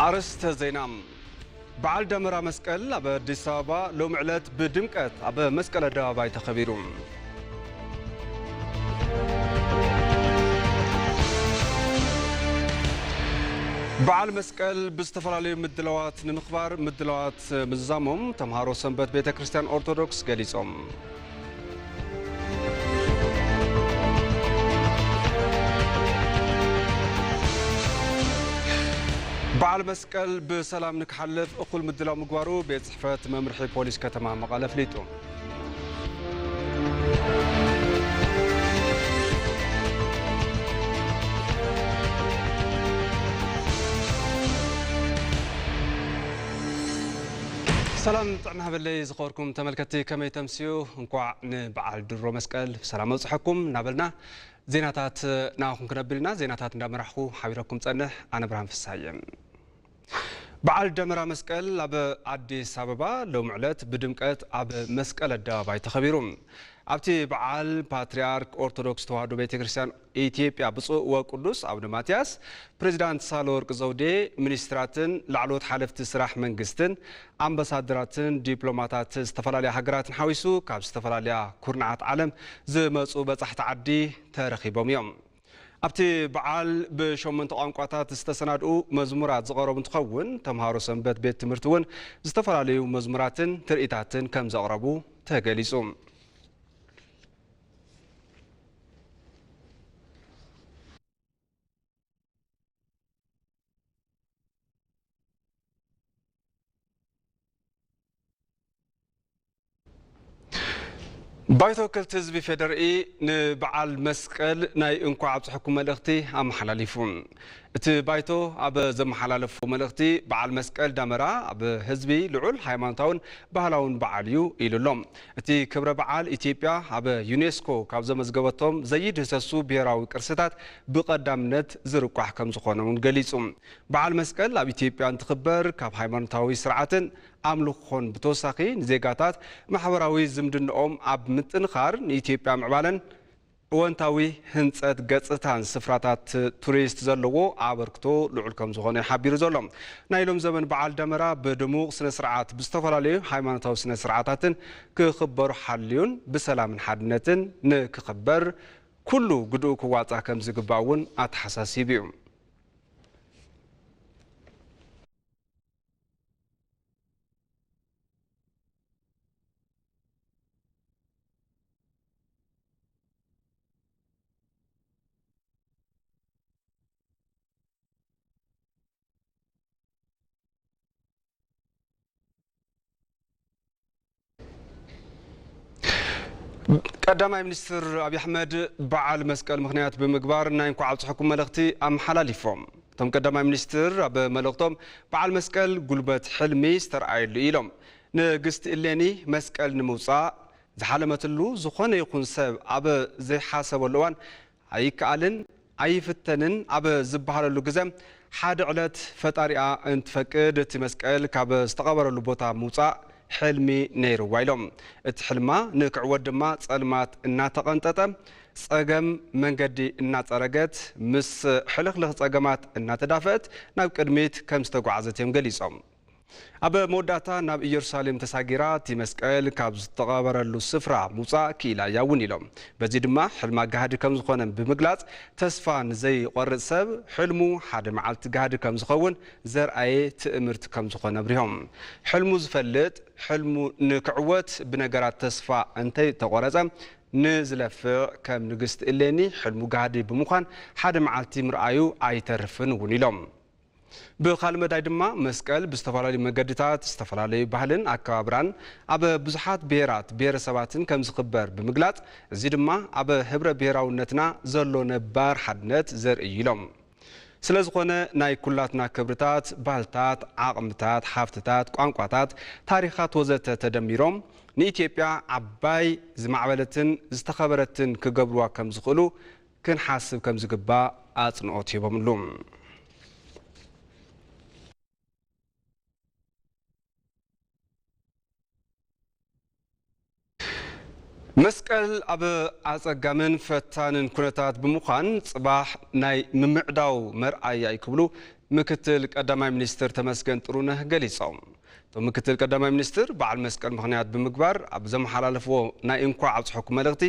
ኣርእስተ ዜና። በዓል ደመራ መስቀል ኣብ ኣዲስ ኣበባ ሎሚ ዕለት ብድምቀት ኣብ መስቀል ኣደባባይ ተኸቢሩ። በዓል መስቀል ብዝተፈላለዩ ምድላዋት ንምኽባር ምድላዋት ምዝዛሞም ተምሃሮ ሰንበት ቤተ ክርስቲያን ኦርቶዶክስ ገሊጾም። በዓል መስቀል ብሰላም ንክሓልፍ እኹል ምድላው ምግባሩ ቤት ጽሕፈት መምርሒ ፖሊስ ከተማ መቐለ ኣፍሊጡ። ሰላም ጥዕና ሃበለይ ዝኸበርኩም ተመልከትቲ፣ ከመይ ተምስዩ? እንኳዕ ንበዓል ድሮ መስቀል ብሰላም ኣብጽሐኩም እናበልና ዜናታት ናኹም ክነብል ኢና። ዜናታት እንዳመራሕኩ ሓቢረኩም ጸንሕ ኣነ ብርሃን ፍሳየ። በዓል ደመራ መስቀል ኣብ ኣዲስ ኣበባ ሎሚ ዕለት ብድምቀት ኣብ መስቀል ኣደባባይ ተኸቢሩ። ኣብቲ በዓል ፓትርያርክ ኦርቶዶክስ ተዋህዶ ቤተክርስትያን ኢትዮጵያ ብፁዕ ወቅዱስ ኣቡነ ማትያስ፣ ፕሬዚዳንት ሳህለወርቅ ዘውዴ፣ ሚኒስትራትን ላዕለዎት ሓለፍቲ ስራሕ መንግስትን ኣምባሳደራትን ዲፕሎማታት ዝተፈላለያ ሃገራትን ሓዊሱ ካብ ዝተፈላለያ ኩርናዓት ዓለም ዝመፁ በፃሕቲ ዓዲ ተረኺቦም እዮም። ኣብቲ በዓል ብሸሞንተ ቋንቋታት ዝተሰናድኡ መዝሙራት ዝቐረቡ እንትኸውን፣ ተምሃሮ ሰንበት ቤት ትምህርቲ እውን ዝተፈላለዩ መዝሙራትን ትርኢታትን ከም ዘቕረቡ ተገሊጹ። ባይቶ ወከልቲ ህዝቢ ፌደሪኢ ንበዓል መስቀል ናይ እንኳዕ ኣብፀሐኩም መልእኽቲ ኣመሓላሊፉ። እቲ ባይቶ ኣብ ዘመሓላለፎ መልእኽቲ፣ በዓል መስቀል ደመራ ኣብ ህዝቢ ልዑል ሃይማኖታውን ባህላውን በዓል እዩ ኢሉ ኣሎ። እቲ ክብረ በዓል፣ ኢትዮጵያ ኣብ ዩኔስኮ ካብ ዘመዝገበቶም ዘይድህሰሱ ብሄራዊ ቅርስታት ብቐዳምነት ዝርቋሕ ከም ዝኾነ እውን ገሊጹ። በዓል መስቀል ኣብ ኢትዮጵያ እንትኽበር ካብ ሃይማኖታዊ ስርዓትን ኣምልኾን ብተወሳኺ ንዜጋታት ማሕበራዊ ዝምድንኦም ኣብ ምጥንኻር፣ ንኢትዮጵያ ምዕባለን እወንታዊ ህንጸት ገጽታን ስፍራታት ቱሪስት ዘለዎ ኣበርክቶ ልዑል ከም ዝኾነ እዩ ሓቢሩ ዘሎ። ናይ ሎም ዘመን በዓል ደመራ ብድሙቕ ስነ ስርዓት ብዝተፈላለዩ ሃይማኖታዊ ስነ ስርዓታትን ክኽበር ሓልዩን ብሰላምን ሓድነትን ንክኽበር ኩሉ ግድኡ ክዋጻእ ከም ዝግባእ እውን ኣተሓሳሲቡ እዩ። ቀዳማይ ሚኒስትር ኣብይ ኣሕመድ በዓል መስቀል ምኽንያት ብምግባር ናይ እንኳዕ ኣብፅሐኩም መልእኽቲ ኣመሓላሊፎም። እቶም ቀዳማይ ሚኒስትር ኣብ መልእኽቶም፣ በዓል መስቀል ጉልበት ሕልሚ ዝተርኣየሉ እዩ ኢሎም። ንግስቲ እሌኒ መስቀል ንምውፃእ ዝሓለመትሉ፣ ዝኾነ ይኹን ሰብ ኣብ ዘይሓሰበሉ እዋን ኣይከኣልን ኣይፍተንን ኣብ ዝበሃለሉ ግዘ፣ ሓደ ዕለት ፈጣሪኣ እንትፈቅድ እቲ መስቀል ካብ ዝተቐበረሉ ቦታ ምውፃእ ሕልሚ ነይርዋ ኢሎም። እቲ ሕልማ ንክዕወት ድማ ጸልማት እናተቐንጠጠ፣ ጸገም መንገዲ እናጸረገት፣ ምስ ሕልኽልኽ ጸገማት እናተዳፈአት ናብ ቅድሚት ከም ዝተጓዓዘት እዮም ገሊጾም። ኣብ መወዳእታ ናብ ኢየሩሳሌም ተሳጊራ፣ እቲ መስቀል ካብ ዝተቐበረሉ ስፍራ ምውጻእ ክኢላ እያ እውን ኢሎም። በዚ ድማ ሕልማ ጋህዲ ከም ዝኾነ ብምግላጽ፣ ተስፋ ንዘይቆርጽ ሰብ፣ ሕልሙ ሓደ መዓልቲ ጋህዲ ከም ዝኸውን ዘርኣየ ትእምርት ከም ዝኾነ ኣብሪሆም። ሕልሙ ዝፈልጥ፣ ሕልሙ ንክዕወት ብነገራት ተስፋ እንተይተቆረጸ፣ ንዝለፍዕ ከም ንግስቲ እሌኒ ሕልሙ ጋህዲ ብምዃን ሓደ መዓልቲ ምርኣዩ ኣይተርፍን እውን ኢሎም። ብኻልእ መዳይ ድማ መስቀል ብዝተፈላለዩ መገድታት ዝተፈላለዩ ባህልን ኣከባብራን ኣብ ብዙሓት ብሄራት ብሄረሰባትን ከም ዝኽበር ብምግላጽ፣ እዚ ድማ ኣብ ህብረ ብሄራውነትና ዘሎ ነባር ሓድነት ዘርኢ እዩ ኢሎም። ስለ ዝኾነ ናይ ኩላትና ክብርታት፣ ባህልታት፣ ዓቕምታት፣ ሃፍትታት፣ ቋንቋታት፣ ታሪኻት ወዘተ ተደሚሮም ንኢትዮጵያ ዓባይ ዝማዕበለትን ዝተኸበረትን ክገብርዋ ከም ዝኽእሉ ክንሓስብ ከም ዝግባእ ኣጽንኦት ሂቦምሉ። መስቀል ኣብ ኣጸጋምን ፈታንን ኩነታት ብምዃን፣ ጽባሕ ናይ ምምዕዳው መርኣያ እዩ ክብሉ ምክትል ቀዳማይ ሚኒስትር ተመስገን ጥሩነህ ገሊጾም። እቶም ምክትል ቀዳማይ ሚኒስትር በዓል መስቀል ምኽንያት ብምግባር ኣብ ዘመሓላለፍዎ ናይ እንኳዕ ኣብጽሐኩም መልእኽቲ፣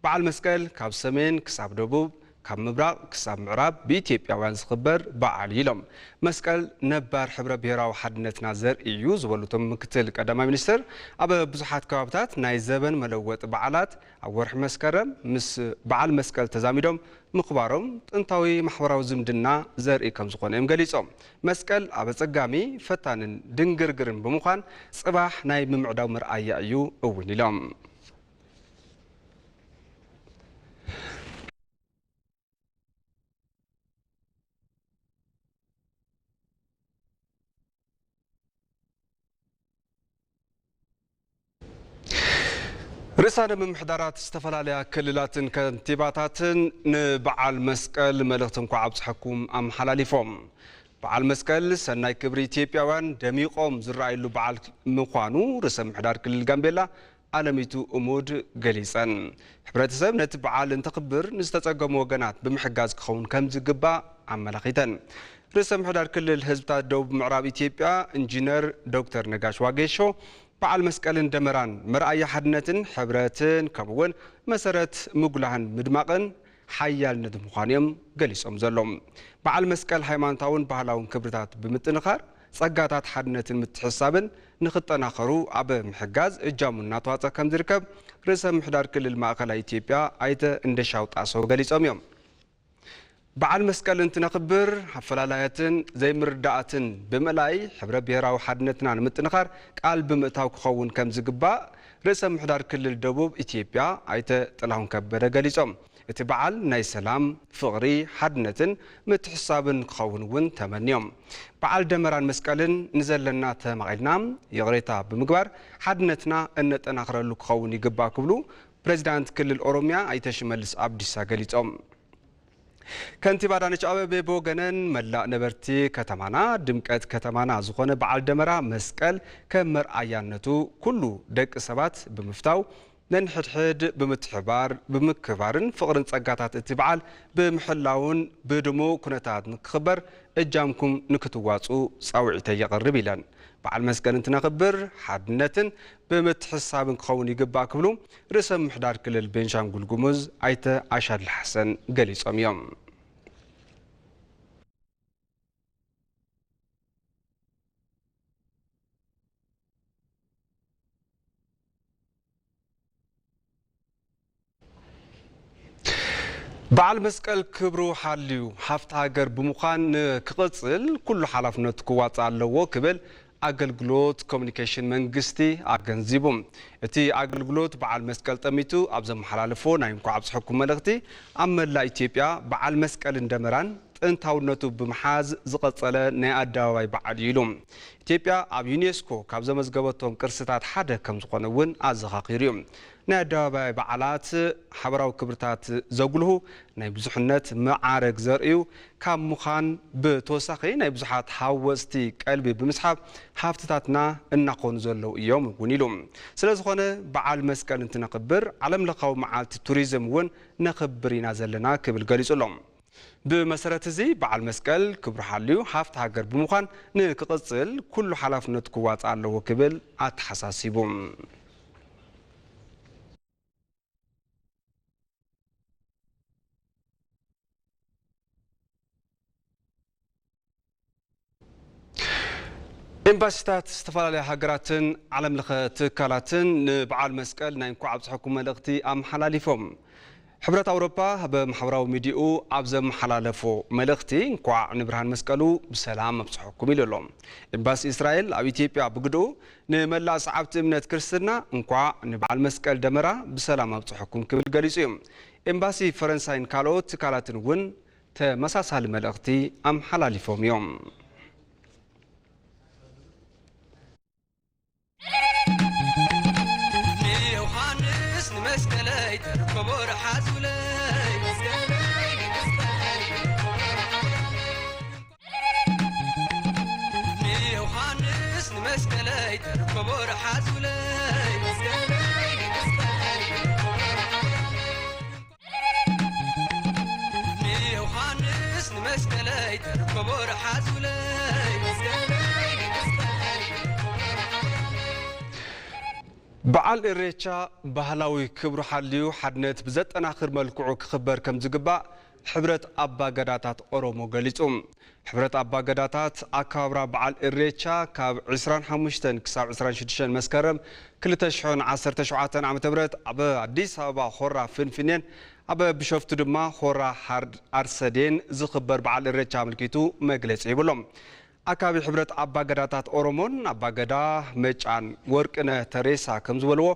በዓል መስቀል ካብ ሰሜን ክሳብ ደቡብ፣ ካብ ምብራቕ ክሳብ ምዕራብ ብኢትዮጵያውያን ዝኽበር በዓል እዩ ኢሎም። መስቀል ነባር ሕብረ ብሔራዊ ሓድነትና ዘርኢ እዩ ዝበሉ እቶም ምክትል ቀዳማይ ሚኒስትር፣ ኣብ ብዙሓት ከባብታት ናይ ዘበን መለወጢ በዓላት ኣብ ወርሒ መስከረም ምስ በዓል መስቀል ተዛሚዶም ምኽባሮም ጥንታዊ ማሕበራዊ ዝምድና ዘርኢ ከም ዝኾነ እዮም ገሊጾም። መስቀል ኣብ ኣጸጋሚ፣ ፈታንን ድንግርግርን ብምዃን ጽባሕ ናይ ምምዕዳው መርኣያ እዩ እውን ኢሎም። ርእሳነ ምምሕዳራት ዝተፈላለያ ክልላትን ከንቲባታትን ንበዓል መስቀል መልእኽቲ እንኳዕ ኣብጽሐኩም ኣመሓላሊፎም። በዓል መስቀል ሰናይ ክብሪ ኢትዮጵያውያን ደሚቖም ዝረኣየሉ በዓል ምዃኑ ርእሰ ምምሕዳር ክልል ጋምቤላ ኣለሚቱ እሙድ ገሊጸን። ሕብረተሰብ ነቲ በዓል እንተኽብር ንዝተጸገሙ ወገናት ብምሕጋዝ ክኸውን ከም ዝግባእ ኣመላኺተን። ርእሰ ምምሕዳር ክልል ህዝብታት ደቡብ ምዕራብ ኢትዮጵያ ኢንጂነር ዶክተር ነጋሽ ዋጌሾ በዓል መስቀልን ደመራን መርኣያ ሓድነትን ሕብረትን ከምኡውን መሰረት ምጉላህን ምድማቕን ሓያልነት ምዃኑ እዮም ገሊጾም ዘለዉ። በዓል መስቀል ሃይማኖታውን ባህላውን ክብርታት ብምጥንኻር ጸጋታት ሓድነትን ምትሕስሳብን ንኽጠናኸሩ ኣብ ምሕጋዝ እጃሙ እናተዋጸ ከም ዝርከብ ርእሰ ምምሕዳር ክልል ማእኸላይ ኢትዮጵያ ኣይተ እንደሻው ጣሰው ገሊጾም እዮም። በዓል መስቀል እንትነኽብር ኣፈላላያትን ዘይምርዳኣትን ብምእላይ ሕብረ ብሔራዊ ሓድነትና ንምጥንኻር ቃል ብምእታው ክኸውን ከም ዝግባእ ርእሰ ምምሕዳር ክልል ደቡብ ኢትዮጵያ ኣይተ ጥላሁን ከበደ ገሊጾም። እቲ በዓል ናይ ሰላም፣ ፍቕሪ፣ ሓድነትን ምትሕስሳብን ክኸውን እውን ተመንዮም። በዓል ደመራን መስቀልን ንዘለና ተማቒልና ይቕሬታ ብምግባር ሓድነትና እነጠናኽረሉ ክኸውን ይግባእ ክብሉ ፕሬዚዳንት ክልል ኦሮሚያ ኣይተ ሽመልስ ኣብዲሳ ገሊጾም። ከንቲባ ኣዳነች ኣቤቤ ብወገነን መላእ ነበርቲ ከተማና ድምቀት ከተማና ዝኾነ በዓል ደመራ መስቀል ከም መርኣያነቱ ኩሉ ደቂ ሰባት ብምፍታው ነንሕድሕድ ብምትሕባር፣ ብምክባርን ፍቕርን ጸጋታት እቲ በዓል ብምሕላውን ብድሙቕ ኩነታት ንክኽበር እጃምኩም ንክትዋጹ ጻውዒተይ የቕርብ ኢለን። በዓል መስቀል እንትነኽብር ሓድነትን ብምትሕስሳብን ክኸውን ይግባእ ክብሉ ርእሰ ምምሕዳር ክልል ቤንሻንጉል ጉሙዝ ኣይተ ኣሻድሊ ሓሰን ገሊጾም እዮም። በዓል መስቀል ክብሩ ሓልዩ ሃፍቲ ሃገር ብምዃን ንክቕጽል ኩሉ ሓላፍነቱ ክዋጽእ ኣለዎ ክብል ኣገልግሎት ኮሙኒኬሽን መንግስቲ ኣገንዚቡ። እቲ ኣገልግሎት በዓል መስቀል ጠሚቱ ኣብ ዘመሓላለፎ ናይ እንኳዕ ኣብጽሐኩም መልእኽቲ፣ ኣብ መላእ ኢትዮጵያ በዓል መስቀልን ደመራን ጥንታውነቱ ብምሓዝ ዝቐጸለ ናይ ኣደባባይ በዓል እዩ ኢሉ። ኢትዮጵያ ኣብ ዩኔስኮ ካብ ዘመዝገበቶም ቅርስታት ሓደ ከም ዝኾነ እውን ኣዘኻኺሩ እዩ። ናይ ኣደባባይ በዓላት ሓበራዊ ክብርታት ዘጉልሁ፣ ናይ ብዙሕነት መዓረግ ዘርእዩ ካብ ምዃን ብተወሳኺ ናይ ብዙሓት ሃወፅቲ ቀልቢ ብምስሓብ ሃፍትታትና እናኾኑ ዘለዉ እዮም እውን ኢሉ። ስለ ዝኾነ በዓል መስቀል እንትነኽብር ዓለም ለኻዊ መዓልቲ ቱሪዝም እውን ነኽብር ኢና ዘለና ክብል ገሊጹ ኣሎ። ብመሰረት እዚ በዓል መስቀል ክብሩ ሓልዩ ሃፍቲ ሃገር ብምዃን ንክቕጽል ኩሉ ሓላፍነቱ ክዋፅእ ኣለዎ ክብል ኣተሓሳሲቡ። ኤምባሲታት ዝተፈላለያ ሃገራትን ዓለም ለኸ ትካላትን ንበዓል መስቀል ናይ እንኳዕ ኣብፅሐኩም መልእኽቲ ኣመሓላሊፎም። ሕብረት ኣውሮፓ ብማሕበራዊ ሚዲያኡ ኣብ ዘመሓላለፎ መልእኽቲ እንኳዕ ንብርሃን መስቀሉ ብሰላም ኣብፅሐኩም ኢሉ ኣሎ። ኤምባሲ እስራኤል ኣብ ኢትዮጵያ ብግድኡ ንመላእ ሰዓብቲ እምነት ክርስትና እንኳዕ ንበዓል መስቀል ደመራ ብሰላም ኣብፅሐኩም ክብል ገሊፁ እዩ። ኤምባሲ ፈረንሳይን ካልኦት ትካላትን እውን ተመሳሳሊ መልእኽቲ ኣመሓላሊፎም እዮም። ንዮሃንስ ንመስቀለይ ተረከቦ ረሓዙለይ። ንዮሃንስ ንመስቀለይ ተረከቦ ረሓዙለይ። ንዮሃንስ ንመስቀለይ ተረከቦ ረሓዙለይ። በዓል ኢሬቻ ባህላዊ ክብሩ ሓልዩ ሓድነት ብዘጠናኽር መልክዑ ክኽበር ከም ዝግባእ ሕብረት ኣባገዳታት ኦሮሞ ገሊጹ። ሕብረት ኣባገዳታት ኣከባብራ በዓል ኢሬቻ ካብ ዕስራን ሓሙሽተን ክሳብ ዕስራን ሽዱሽተን መስከረም ክልተ ሽሕን ዓሰርተ ሸውዓተን ዓመተ ምህረት ኣብ ኣዲስ ኣበባ ሆራ ፍንፍኔን ኣብ ቢሾፍቱ ድማ ሆራ ሓር-፣ ኣርሰዴን ዝኽበር በዓል ኢሬቻ ኣመልኪቱ መግለጺ ሂቡ ኣሎ። ኣካቢ ሕብረት ኣባገዳታት ኦሮሞን ኣባገዳ መጫን ወርቅነህ ተሬሳ ከም ዝበልዎ፣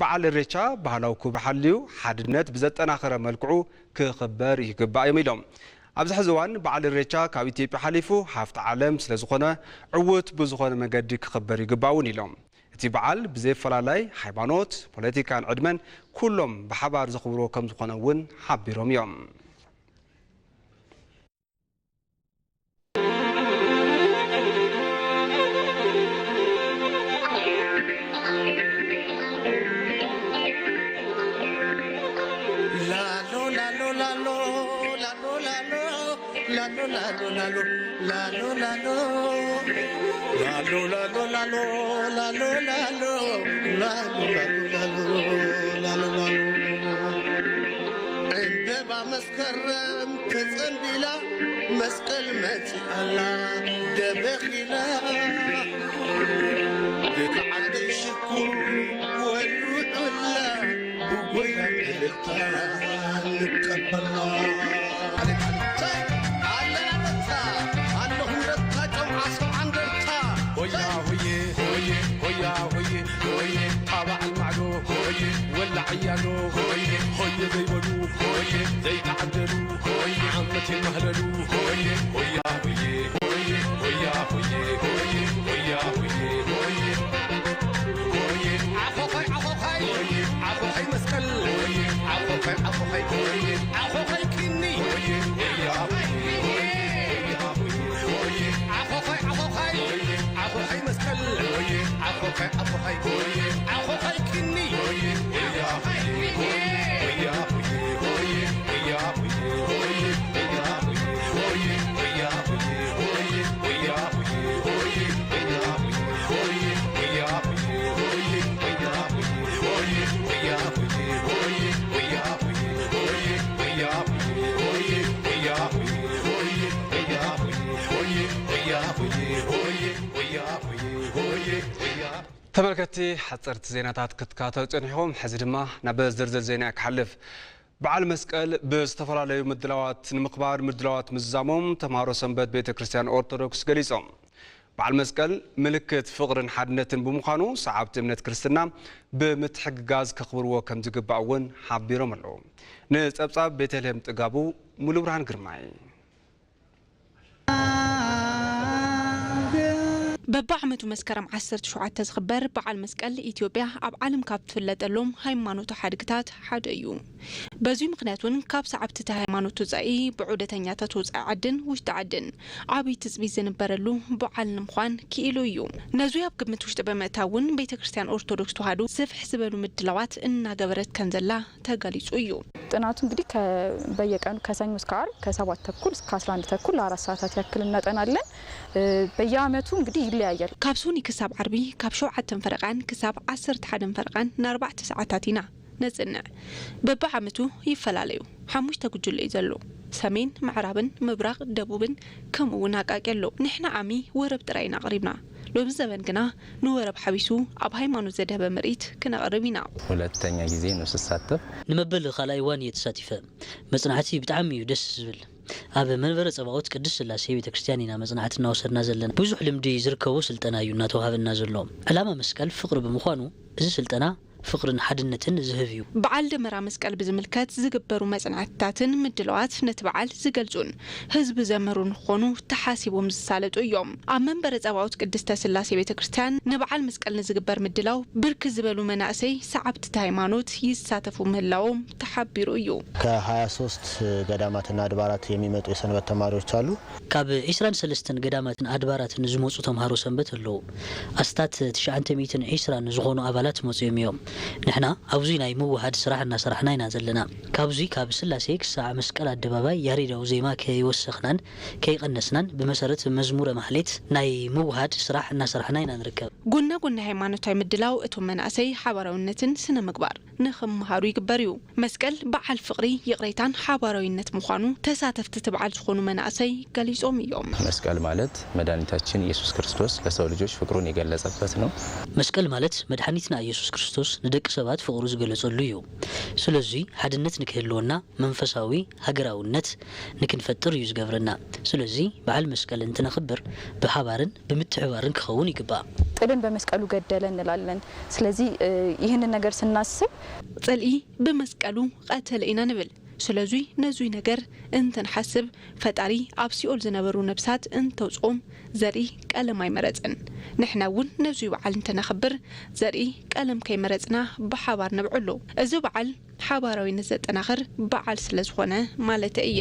በዓል ኢሬቻ ባህላዊ ክብሪ ሓልዩ ሓድነት ብዘጠናኸረ መልክዑ ክኽበር ይግባእ እዮም ኢሎም። ኣብዚ ሕዚ እዋን በዓል ኢሬቻ ካብ ኢትዮጵያ ሓሊፉ ሃፍቲ ዓለም ስለ ዝኾነ፣ ዕዉት ብዝኾነ መገዲ ክኽበር ይግባእ እውን ኢሎም። እቲ በዓል ብዘይፈላለይ ሃይማኖት፣ ፖለቲካን ዕድመን ኩሎም ብሓባር ዘኽብርዎ ከም ዝኾነ እውን ሓቢሮም እዮም። ዕንበባ መስከረም ተጸንቢላ መስቀል መጺኣላ ደበኺላ። ቤት ዓደይ ሽኩር ወልዑላ ብጎይና እልልታ ንቀበላ። ኣለና ደስታ፣ ኣለኹም ደስታ፣ ጨው ዓስብ ዓንደርታ። ሆያ ሆየ ሆየ ሆያ ሆየ ሆየ፣ ኣብ በዓል ማዕዶ ሆየ፣ ወላዕ እያሎ ሆየ፣ ሆየ ዘይበሉ ሆየ፣ ዘይተዓደሉ ሆየ፣ ዓመት የማህለሉ ሆየ፣ ሆያ ሆየ ሆየ ሆያ ሆየ ሆየ ሆያ ሆየ ሆየ ሆየ፣ ዓኾዃይ ዓኾዃይ ሆየ፣ ዓኾዃይ መስቀል ሆየ፣ ዓኾዃይ ዓኾዃይ ሆየ፣ ዓኾዃይ ኪኒ ሆየ፣ ሆያ ሆየ ሆየ ሆያ ሆየ ሆየ፣ ዓኾዃይ ዓኾዃይ ሆየ፣ ዓኾዃይ መስቀል ሆየ፣ ዓኾዃይ ዓኾዃይ ሆየ፣ ዓኾዃይ ኪኒ ሆየ፣ ሆያ ሆየ ሆየ ሆያ ሆየ ሆየ ሆያ ሆየ ሆየ ተመልከትቲ ሓፀርቲ ዜናታት ክትከታተሉ ፀኒሕኹም። ሕዚ ድማ ናብ ዝርዝር ዜና ክሓልፍ። በዓል መስቀል ብዝተፈላለዩ ምድላዋት ንምኽባር ምድላዋት ምዝዛሞም ተምሃሮ ሰንበት ቤተ ክርስቲያን ኦርቶዶክስ ገሊጾም። በዓል መስቀል ምልክት ፍቕርን ሓድነትን ብምዃኑ ሰዓብቲ እምነት ክርስትና ብምትሕግጋዝ ከኽብርዎ ከም ዝግባእ እውን ሓቢሮም ኣለዉ። ንጸብጻብ ቤተልሔም ጥጋቡ፣ ሙሉ ብርሃን ግርማይ። በብዓመቱ መስከረም ዓሰርተ ሸውዓተ ዝኽበር በዓል መስቀል ኢትዮጵያ ኣብ ዓለም ካብ ትፍለጠሎም ሃይማኖታዊ ሓድግታት ሓደ እዩ። በዚ ምኽንያት እውን ካብ ሰዓብቲ እቲ ሃይማኖት ወጻኢ ብዑደተኛታት ወጻኢ ዓድን ውሽጢ ዓድን ዓብዪ ትጽቢት ዝንበረሉ በዓል ንምዃን ክኢሉ እዩ። ነዚ ኣብ ግምት ውሽጢ ብምእታው እውን ቤተ ክርስቲያን ኦርቶዶክስ ተዋሕዶ ስፍሕ ዝበሉ ምድላዋት እናገበረት ከም ዘላ ተገሊጹ እዩ። ጥናቱ እንግዲህ ከ-፣ በየቀኑ ከሰኞ እስከ ዓርብ ከሰባት ተኩል እስከ አስራ አንድ ተኩል ለአራት ሰዓታት ያክል እናጠናለን። እ፣ በየዓመቱ እንግዲህ ይለያያል። ካብ ሶኒ ክሳብ ዓርቢ ካብ ሸውዓተን ፈረቓን ክሳብ ዓሰርተ ሓደን ፈረቓን ንኣርባዕተ ሰዓታት ኢና ነጽንዕ። በብዓመቱ ይፈላለዩ። ሓሙሽተ ጉጅለ እዩ ዘሎ። ሰሜን፣ ምዕራብን ምብራቕ፣ ደቡብን ከምኡ እውን ኣቃቂ ኣሎ። ንሕና ዓሚ ወረብ ጥራይ ኢና ኣቕሪብና። ሎሚ ዘበን ግና ንወረብ ሓዊሱ ኣብ ሃይማኖት ዘድሀበ ምርኢት ክነቕርብ ኢና። ሁለተኛ ጊዜ ነው ስሳተፍ። ንመበል ካልኣይ እዋን እየ ተሳቲፈ። መጽናዕቲ ብጣዕሚ እዩ ደስ ዝብል። ኣብ መንበረ ጸባኦት ቅድስት ስላሴ ቤተ ክርስቲያን ኢና መጽናዕቲ እናወሰድና ዘለና። ብዙሕ ልምዲ ዝርከቦ ስልጠና እዩ እናተዋህበና ዘሎ። ዕላማ መስቀል ፍቕሪ ብምዃኑ፣ እዚ ስልጠና ፍቕርን ሓድነትን ዝህብ እዩ። በዓል ደመራ መስቀል ብዝምልከት ዝግበሩ መጽናዕትታትን ምድላዋት ነቲ በዓል ዝገልጹን ህዝቢ ዘምህሩን ክኾኑ ተሓሲቦም ዝሳለጡ እዮም። ኣብ መንበረ ጸባኦት ቅድስተ ስላሴ ቤተ ክርስቲያን ንበዓል መስቀል ንዝግበር ምድላው ብርክት ዝበሉ መናእሰይ ሰዓብቲ እቲ ሃይማኖት ይሳተፉ ምህላዎም ተሓቢሩ እዩ። ከሃያ ሶስት ገዳማትና አድባራት የሚመጡ የሰንበት ተማሪዎች አሉ። ካብ ዒስራን ሰለስተን ገዳማትን ኣድባራትን ዝመጹ ተምሃሮ ሰንበት ኣለዉ። ኣስታት ትሽዓተ ሚእትን ዒስራን ዝኾኑ ኣባላት መጺኦም እዮም። ንሕና ኣብዚ ናይ ምውሃድ ስራሕ እናሰራሕና ኢና ዘለና። ካብዚ ካብ ስላሴ ክሳዕ መስቀል ኣደባባይ ያሬዳዊ ዜማ ከይወሰኽናን ከይቐነስናን ብመሰረት መዝሙረ ማሕሌት ናይ ምውሃድ ስራሕ እናሰራሕና ኢና ንርከብ። ጎና ጎኒ ሃይማኖታዊ ምድላው እቶም መናእሰይ ሓባራውነትን ስነ ምግባር ንኽምሃሩ ይግበር እዩ። መስቀል በዓል ፍቕሪ፣ ይቕሬታን ሓባራዊነት ምዃኑ ተሳተፍቲ እቲ በዓል ዝኾኑ መናእሰይ ገሊጾም እዮም። መስቀል ማለት መድኃኒታችን ኢየሱስ ክርስቶስ ለሰው ልጆች ፍቅሩን የገለጸበት ነው። መስቀል ማለት መድሓኒትና ኢየሱስ ክርስቶስ ንደቂ ሰባት ፍቕሩ ዝገለጸሉ እዩ። ስለዚ ሓድነት ንክህልወና መንፈሳዊ ሃገራውነት ንክንፈጥር እዩ ዝገብረና። ስለዚ በዓል መስቀል እንትነኽብር ብሓባርን ብምትሕባርን ክኸውን ይግባእ። ጥልን በመስቀሉ ገደለ እንላለን። ስለዚህ ይህንን ነገር ስናስብ ጽልኢ ብመስቀሉ ቀተለ ኢና ንብል። ስለዙይ ነዙይ ነገር እንትንሓስብ ፈጣሪ ኣብ ሲኦል ዝነበሩ ነብሳት እንተውፅኦም ዘርኢ ቀለም ኣይመረፅን። ንሕና እውን ነዙይ በዓል እንትነኽብር ዘርኢ ቀለም ከይመረፅና ብሓባር ነብዕሎ። እዚ በዓል ሓባራዊነት ዘጠናኽር በዓል ስለ ዝኾነ ማለት እየ።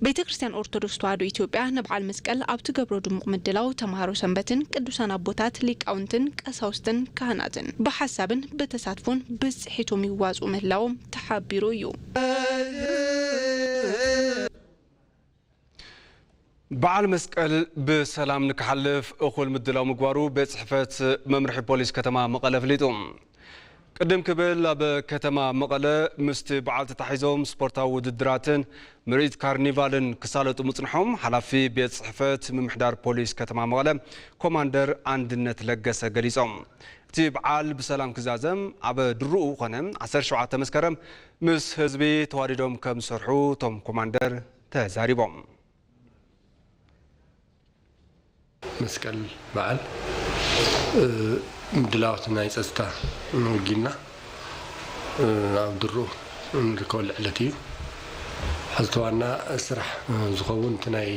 ቤተ ክርስቲያን ኦርቶዶክስ ተዋሕዶ ኢትዮጵያ ንበዓል መስቀል ኣብ ትገብሮ ድሙቕ ምድላው ተምሃሮ ሰንበትን ቅዱሳን ኣቦታት ሊቃውንትን ቀሳውስትን ካህናትን ብሓሳብን ብተሳትፎን ብፅሒቶም ይዋፅኡ ምህላዎም ተሓቢሩ እዩ። በዓል መስቀል ብሰላም ንክሓልፍ እኹል ምድላው ምግባሩ ቤት ጽሕፈት መምርሒ ፖሊስ ከተማ መቐለ ኣፍሊጡ። ቅድም ክብል ኣብ ከተማ መቐለ ምስቲ በዓል ተታሒዞም ስፖርታዊ ውድድራትን ምርኢት ካርኒቫልን ክሳለጡ ምጽንሖም ሓላፊ ቤት ጽሕፈት ምምሕዳር ፖሊስ ከተማ መቐለ ኮማንደር ኣንድነት ለገሰ ገሊጾም። እቲ በዓል ብሰላም ክዛዘም ኣብ ድሩኡ ኮነ ዓሰርተ ሸውዓተ መስከረም ምስ ህዝቢ ተዋዲዶም ከም ዝሰርሑ እቶም ኮማንደር ተዛሪቦም። መስቀል በዓል ድላዋት ናይ ጸጥታ ወጊና ኣብ ድሮ እንርከበሉ ዕለት እዩ። ሕዚ ዋና ስራሕ ዝኸውን እቲ ናይ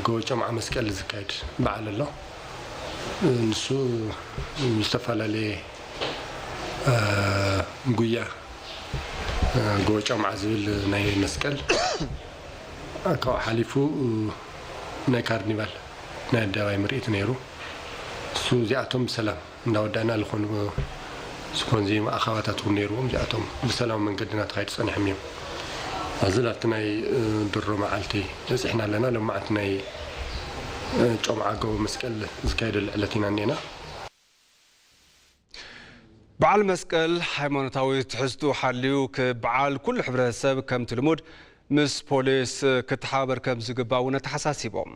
ጎቦ ጨምዓ መስቀል ዝካየድ በዓል ኣሎ። ንሱ ዝተፈላለየ ጉያ ጎቦ ጨምዓ ዝብል ናይ መስቀል ካብኡ ሓሊፉ ናይ ካርኒቫል ናይ ኣደባባይ ምርኢት ነይሩ። እሱ እዚኣቶም ብሰላም እንዳወዳእና ዝኾኑ ስፖንዚም ኣኻባታት እውን ነይርዎም። እዚኣቶም ብሰላም መንገዲ እናተኻየዱ ጸኒሖም እዮም። ኣብዚ ናብቲ ናይ ድሮ መዓልቲ በጺሕና ኣለና። ሎማዓንቲ ናይ ጮምዓ ጎቦ መስቀል ዝካየደሉ ዕለት ኢና እኒኤና። በዓል መስቀል ሃይማኖታዊ ትሕዝትኡ ሓልዩ ክበዓል ኩሉ ሕብረተሰብ ከምቲ ልሙድ ምስ ፖሊስ ክተሓባበር ከም ዝግባእ እውን ኣተሓሳሲቦም።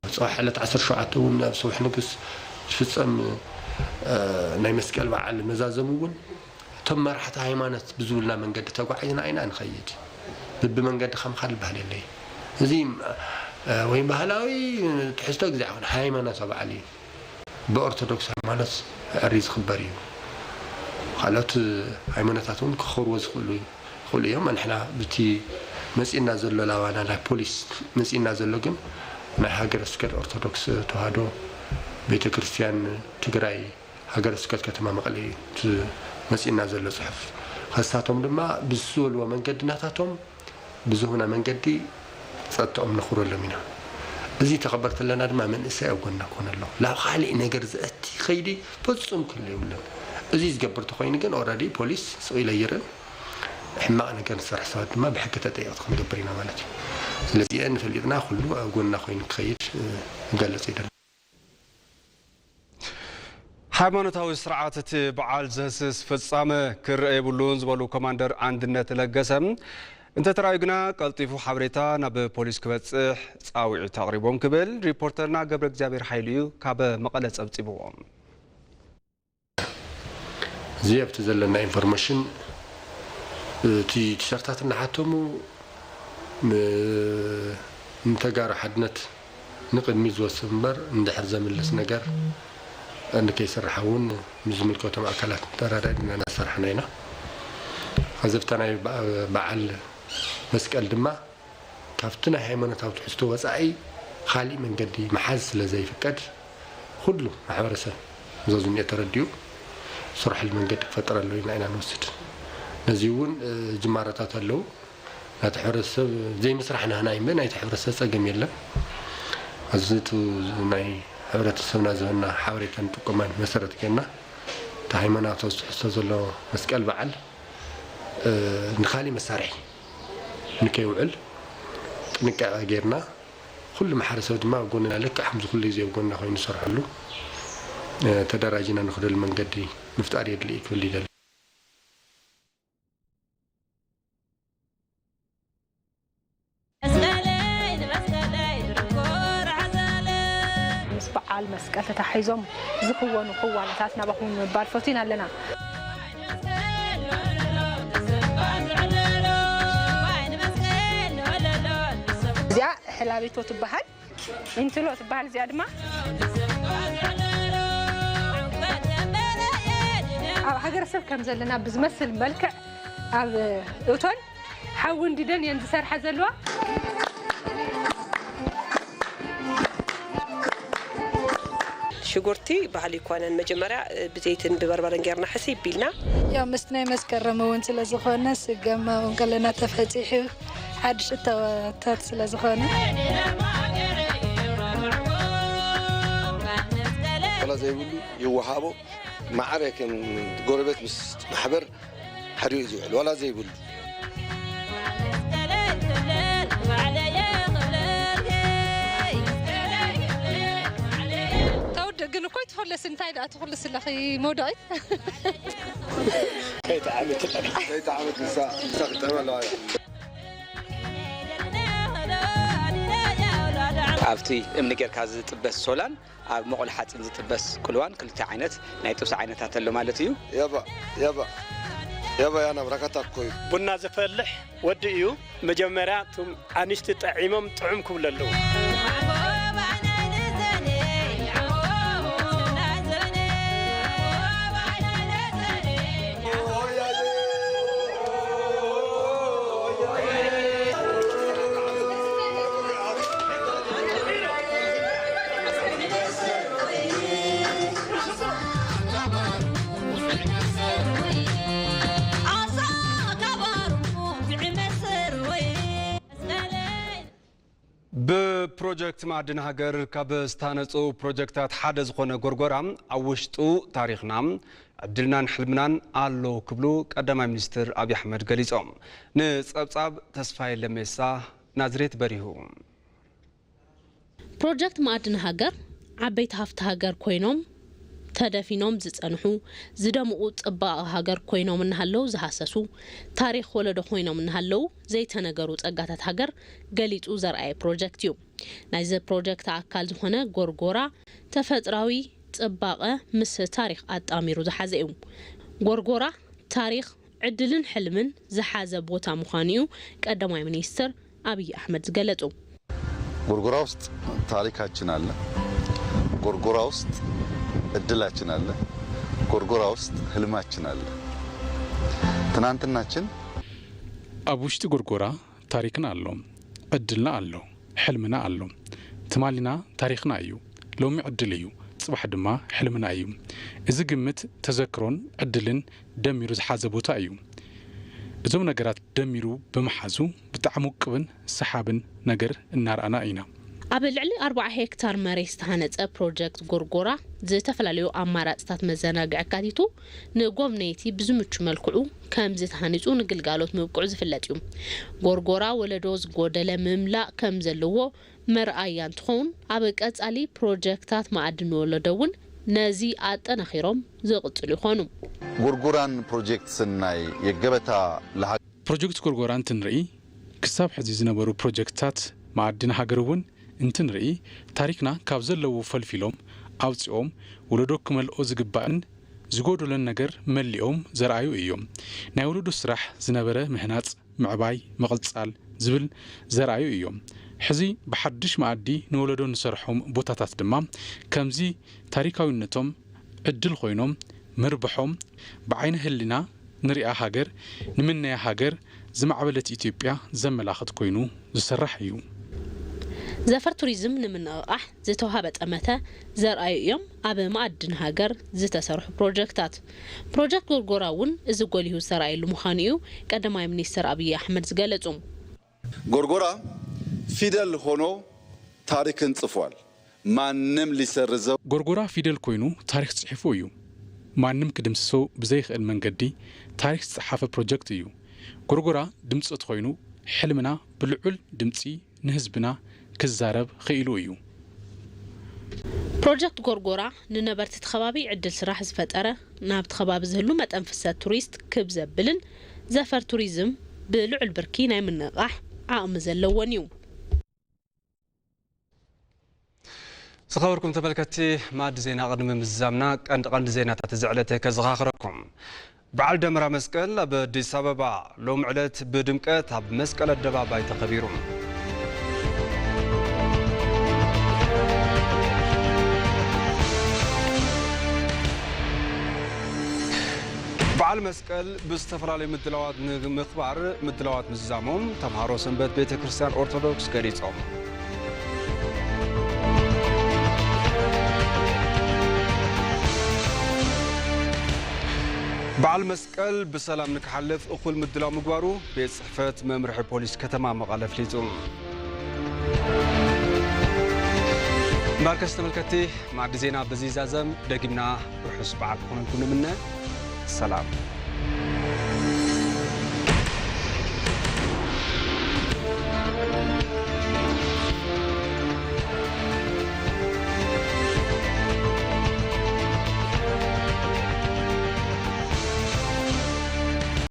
ጽባሕ ዕለት ዓሰርተ ሸውዓተ እውን ኣብ ሰውሒ ንጉስ ዝፍጸም ናይ መስቀል በዓል መዛዘሙ እውን እቶም መራሕቲ ሃይማኖት ብዝብሉና መንገዲ ተጓዒዝና ኢና ንኸይድ። ብብመንገድኻ ምኻድ ዝበሃል የለይ። እዚ ወይ ባህላዊ ትሕዝቶ ግዜ ኣይኮነ፣ ሃይማኖታዊ በዓል እዩ። ብኦርቶዶክስ ሃይማኖት ዕሪ ዝኽበር እዩ። ካልኦት ሃይማኖታት እውን ክኸብርዎ ዝኽእሉ ይኽእሉ እዮም። ንሕና ብቲ መጺእና ዘሎ ላባና ናይ ፖሊስ መጺእና ዘሎ ግን ናይ ሃገረ ስብከት ኦርቶዶክስ ተዋህዶ ቤተ ክርስቲያን ትግራይ ሃገረ ስብከት ከተማ መቐለ እዩ እቲ መጺእና ዘሎ ጽሑፍ። ከሳቶም ድማ ብዝበልዎ መንገዲ ናታቶም ብዝሁና መንገዲ ጸጥተኦም ነኽብረሎም ኢና። እዚ ተኸበር ተለና ድማ መንእሰይ ኣብ ጎና ክኾን ኣለዎ። ናብ ካሊእ ነገር ዘእቲ ኸይዲ ፈጹም ክህሉ የብሉን። እዚ ዝገብር ተኾይኑ ግን ኦረዲ ፖሊስ ስቕ ኢለ ይርእን ሕማቕ ነገር ንሰርሕ ሰባት ድማ ብሕጊ ተጠየቕቲ ክንገብር ኢና ማለት እዩ። ስለዚ እዚአን ፈሊጥና ኩሉ ኣብ ጎና ኮይኑ ክኸይድ እገልጽ ይደሊ። ሃይማኖታዊ ስርዓት እቲ በዓል ዘህስስ ፍጻመ ክረአ የብሉን ዝበሉ ኮማንደር ኣንድነት ለገሰ፣ እንተተራእዩ ግና ቀልጢፉ ሓበሬታ ናብ ፖሊስ ክበጽሕ ጻውዒት ኣቕሪቦም ክብል ሪፖርተርና ገብረ እግዚኣብሔር ሓይሉ እዩ ካብ መቐለ ጸብጺብዎ። እዚ ኣብቲ ዘለና ኢንፎርሜሽን እቲ ቲሸርታት እናሓተሙ ን- ንተጋሩ ሓድነት ንቕድሚት ዝወስድ እምበር እንድሕር ዘምልስ ነገር ንከይስራሕ እውን ምስ ዝምልከቶም ኣካላት ተረዳዲእና እናሰርሕና ኢና። ኣብዚ ኣብታ ናይ በ- በዓል መስቀል ድማ ካብቲ ናይ ሃይማኖታዊ ትሕዝቶ ወጻኢ ካሊእ መንገዲ ምሓዝ ስለ ዘይፍቀድ፣ ኩሉ ማሕበረሰብ ነዚ ዝኒኦ ተረዲኡ ዝስርሐሉ መንገዲ ክፈጥር ኣለዎ ኢልና ኢና ንወስድ። ነዚ እውን ጅማሮታት ኣለዉ። ናይቲ ሕብረተሰብ ዘይምስራሕ ናህና እዩ እምበር ናይቲ ሕብረተሰብ ጸገም የለን። እዚ እቲ ናይ ሕብረተሰብና ዝህበና ሓበሬታን ጥቆማን መሰረት ጌርና፣ እቲ ሃይማኖታዊ ትሕዝቶ ዘለዎ መስቀል በዓል፣ እ፣ ንኻሊእ መሳርሒ ንከይውዕል ጥንቃቐ ጌርና፣ ኩሉ ማሕበረሰብ ድማ ኣብ ጎንና፣ ልክዕ ከምዚ ኩሉ ግዜ ኣብ ጎንና ኮይኑ ዝሰርሐሉ፣ እ፣ ተደራጅና ንኽደሉ መንገዲ ምፍጣር የድሊ እዩ ክብል ይደሊ። ምስ በዓል መስቀል ተታሒዞም ዝኽወኑ ክዋነታት ናባኹም ንምባል ፈቲና ኣለና። እዚኣ ሕላቤቶ ትበሃል፣ ኢንትሎ ትበሃል። እዚኣ ድማ ኣብ ሃገረሰብ ከም ዘለና ብዝመስል መልክዕ ኣብ እቶን ሓዊ እንዲደን እየን ዝሰርሓ ዘለዋ። ሽጉርቲ ባህሊ ይኮነን። መጀመርያ ብዘይትን ብበርበረን ጌርና ሕስይ ቢልና። ያው ምስቲ ናይ መስከረም እውን ስለ ዝኾነ ስገም እውን ከለና ተፈፂሑ ሓድሽ እተወታት ስለ ዝኾነ። ዋላ ዘይብሉ ይወሃቦ። ማዕረ ከም ጎረቤት ምስ ማሕበር ሓዲኡ እዩ ዝውዕል ዋላ ዘይብሉ። ተውድእ ግን እኮ ይትኸለስ እንታይ ደኣ ትኹልስ ኣለኺ መውደቒት። ከይተዓመት ንሳ ንሳ ክጠመ ኣለዋ። ኣብቲ እምኒ ጌርካ ዝጥበስ ሶላን ኣብ መቑሎ ሓፂን ዝጥበስ ቅልዋን ክልተ ዓይነት ናይ ጥብሲ ዓይነታት ኣሎ ማለት እዩ። የባ የባ የባ ያና ብራካታ እኮ እዩ። ቡና ዘፈልሕ ወዲ እዩ። መጀመርያ እቶም ኣንሽቲ ጠዒሞም ጥዑም ክብሉ ኣለዉ። ብፕሮጀክት መኣድን ሃገር ካብ ዝተሃነፁ ፕሮጀክታት ሓደ ዝኾነ ጎርጎራ ኣብ ውሽጡ ታሪኽና፣ ዕድልናን ሕልምናን ኣሎ ክብሉ ቀዳማይ ሚኒስትር ኣብይ ኣሕመድ ገሊፆም። ንፀብፃብ ተስፋዬ ለሜሳ፣ ናዝሬት በሪሁ። ፕሮጀክት መኣድን ሃገር ዓበይቲ ሃፍቲ ሃገር ኮይኖም ተደፊኖም ዝፀንሑ፣ ዝደምቑ ፅባቐ ሃገር ኮይኖም እናሃለዉ ዝሃሰሱ፣ ታሪኽ ወለዶ ኮይኖም እናሃለዉ ዘይተነገሩ ፀጋታት ሃገር ገሊፁ ዘርኣየ ፕሮጀክት እዩ። ናይዚ ፕሮጀክት ኣካል ዝኾነ ጎርጎራ ተፈጥራዊ ፅባቐ ምስ ታሪኽ ኣጣሚሩ ዝሓዘ እዩ። ጎርጎራ ታሪኽ፣ ዕድልን ሕልምን ዝሓዘ ቦታ ምዃኑ እዩ ቀዳማይ ሚኒስትር ኣብይ ኣሕመድ ዝገለፁ። ጎርጎራ ውስጥ ታሪካችን አለ። ጎርጎራ ውስጥ እድላችን አለ። ጎርጎራ ውስጥ ህልማችን አለ። ትናንትናችን ኣብ ውሽጢ ጎርጎራ ታሪክና ኣሎ፣ ዕድልና ኣሎ፣ ሕልምና ኣሎ። ትማሊና ታሪኽና እዩ፣ ሎሚ ዕድል እዩ፣ ፅባሕ ድማ ሕልምና እዩ። እዚ ግምት ተዘክሮን ዕድልን ደሚሩ ዝሓዘ ቦታ እዩ። እዞም ነገራት ደሚሩ ብምሓዙ ብጣዕሚ ውቅብን ሰሓብን ነገር እናረኣና ኢና። ኣብ ልዕሊ ኣርብዓ ሄክታር መሬት ዝተሃነፀ ፕሮጀክት ጎርጎራ ዝተፈላለዩ ኣማራፅታት መዘናግዒ ኣካቲቱ ንጎብነይቲ ብዝምቹ መልክዑ ከምዚ ተሃኒፁ ንግልጋሎት ምብቅዑ ዝፍለጥ እዩ። ጎርጎራ ወለዶ ዝጎደለ ምምላእ ከም ዘለዎ መርኣያ እንትኸውን፣ ኣብ ቀፃሊ ፕሮጀክታት መኣድን ወለዶ እውን ነዚ ኣጠናኺሮም ዝቕፅሉ ይኾኑ። ጎርጎራን ፕሮጀክት ስናይ የገበታ ለሃ ፕሮጀክት ጎርጎራ እንትንርኢ፣ ክሳብ ሕዚ ዝነበሩ ፕሮጀክትታት መኣድን ሃገር እውን እንትንርኢ፣ ታሪክና ካብ ዘለዎ ፈልፊሎም ኣውፂኦም ወለዶ ክመልኦ ዝግባእን ዝጎደሎን ነገር መሊኦም ዘርኣዩ እዮም። ናይ ወለዶ ስራሕ ዝነበረ ምህናፅ፣ ምዕባይ፣ ምቕልፃል ዝብል ዘርኣዩ እዮም። ሕዚ ብሓዱሽ መኣዲ ንወለዶ ንሰርሖም ቦታታት ድማ ከምዚ ታሪካዊነቶም ዕድል ኮይኖም ምርብሖም ብዓይነ ህሊና ንሪኣ ሃገር ንምነያ ሃገር ዝማዕበለት ኢትዮጵያ ዘመላኽት ኮይኑ ዝስራሕ እዩ። ዘፈር ቱሪዝም ንምንቕቓሕ ዝተውሃበ ጠመተ ዘርኣዩ እዮም ኣብ መኣድን ሃገር ዝተሰርሑ ፕሮጀክታት። ፕሮጀክት ጎርጎራ እውን እዚ ጎሊሁ ዝተርኣየሉ ምዃኑ እዩ ቀዳማይ ሚኒስትር ኣብይ ኣሕመድ ዝገለፁ። ጎርጎራ ፊደል ሆኖ ታሪክን ጽፏል። ማንም ሊሰርዘው ጎርጎራ ፊደል ኮይኑ ታሪኽ ጽሒፉ እዩ። ማንም ክድምስሶ ብዘይኽእል መንገዲ ታሪኽ ዝጸሓፈ ፕሮጀክት እዩ። ጎርጎራ ድምጸት ኮይኑ ሕልምና ብልዑል ድምጺ ንህዝብና ክዛረብ ኽኢሉ እዩ። ፕሮጀክት ጎርጎራ ንነበርቲ እቲ ከባቢ ዕድል ስራሕ ዝፈጠረ፣ ናብቲ ከባቢ ዝህሉ መጠን ፍሰት ቱሪስት ክብ ዘብልን ዘፈር ቱሪዝም ብልዑል ብርኪ ናይ ምንቕቓሕ ዓቕሚ ዘለዎን እዩ። ዝኸበርኩም ተመልከትቲ፣ ማዕዲ ዜና ቅድሚ ምዝዛምና ቀንዲ ቀንዲ ዜናታት እዚ ዕለት ከዘኻኽረኩም። በዓል ደመራ መስቀል ኣብ ኣዲስ ኣበባ ሎም ዕለት ብድምቀት ኣብ መስቀል ኣደባባይ ተኸቢሩ። በዓል መስቀል ብዝተፈላለዩ ምድላዋት ንምኽባር ምድላዋት ምዝዛሞም ተምሃሮ ሰንበት ቤተ ክርስቲያን ኦርቶዶክስ ገሊጾም። በዓል መስቀል ብሰላም ንክሓልፍ እኹል ምድላው ምግባሩ ቤት ጽሕፈት መምርሒ ፖሊስ ከተማ መቐለ ኣፍሊጡ። እምበኣርከስ ተመልከትቲ፣ ማዕዲ ዜና በዚ ይዛዘም። ደጊምና ርሑስ በዓል ክኾነልኩም ንምነ። ሰላም።